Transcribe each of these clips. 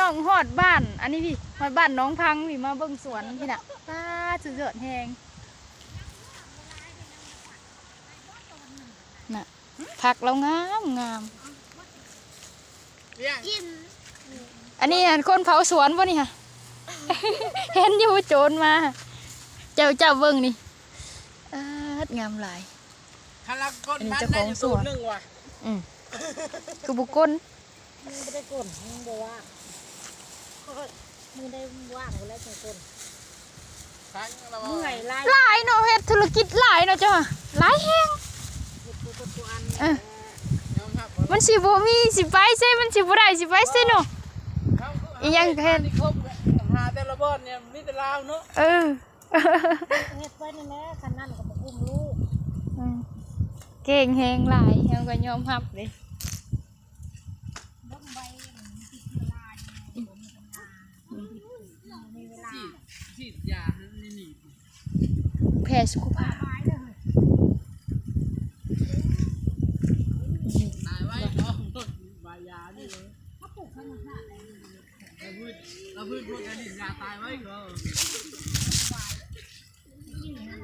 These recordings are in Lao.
ອງຮອດບ້ານ ອັນນີ້ພີ່ ຮອດບ້ານໜອງພັງພີ່ ມາເບິ່ງສວນພີ່ນະ. ປາດ ສຸດຍອດແຮງນະ ຜັກລາວງາມໆ. ອັນນີ້ອັນຄົນເຜົາສວນບໍ່ນີ້ຫະ? ເຫັນຢູ່ໂຈນມາ. ເຈົ້າ ເຈົ້າເບິ່ງນີ້ ອາດ ງາມຫຼາຍ. ຄັນລາວກົນມັນໄດ້ຢູ່ໂຕໜຶ່ງວ່າ. ອືມ ຄືບໍ່ກົນ? ມັນບໍ່ໄດ້ກົນ ມັນບໍ່ວ່າງ. ມື້ໃດວ່າງພຸ້ນແຫຼະຈັ່ງກົນ. ເມື່ອຍຫຼາຍ ຫຼາຍເນາະ ເຮັດທຸລະກິດຫຼາຍເນາະເຈົ້າ ຫຼາຍແຮງ. ເຮັດທຸລະກິດທຸກອັນ ເອີ ມັນຊິບໍ່ມີ ຊິໄປໃສ ມັນຊິບໍ່ໄດ້ ຊິໄປໃສເນາະ. ອີ່ຫຍັງກໍເຮັດ ຫາແຕ່ລະບ່ອນນີ້ມີແຕ່ລາວເນາະ. ເອີ ເຮັດໄປນັ້ນແຫຼະ ຄັນນັ້ນກໍບໍ່ກຸ້ມລູກ. ອືມ ເກັ່ງແຮງຫຼາຍ ເຮົາກໍຍອມຮັບເດ້. ອືມ ອືມ ສີດ ສີດຢາໃຫ້ມັນໜີບ ແຜ່ສຸຂະພາບ. ຕາຍໄວເນາະ ບາຍານີ້ເລີຍ. ລະພືດ ລະພືດພວກກະລິນຢາຕາຍໄວເນາະ. ເອີ ແມ່ນ.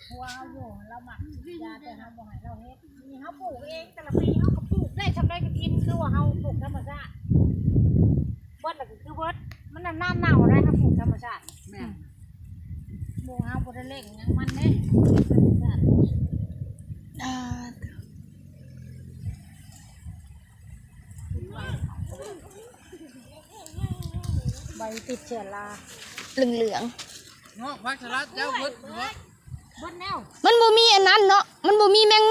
ຜົວເຮົາຢູ່ ລາວມັກຢາ ແຕ່ເຮົາບໍ່ໃຫ້ລາວເຮັດ. ນີ້ເຮົາປູກເອງ ແຕ່ລະປີເຮົາກໍປູກໄດ້ຊ່ຳໃດກໍກິນ ຄືວ່າເຮົາປູກທຳມະຊາດ ເບິດລະກໍຄືເບິດ. ມັນນານເນົ່າໄດ໋ ເຮົາປູກທຳມະຊາດ. ແມ່ນ. ບໍ່ ເຮົາບໍ່ໄດ້ເລັ່ງຫຍັງມັນເດ້ ທຳມະຊາດ. ອ່າ ໃບຕິດເຊື້ອລາ ເຫຼືອງໆ ເນາະ. ຜັກສະຫຼັດເຈົ້າເບິດ ເບິດແລ້ວ. ມັນບໍ່ມີອັນນັ້ນເນາະ ມັນບໍ່ມີແມງ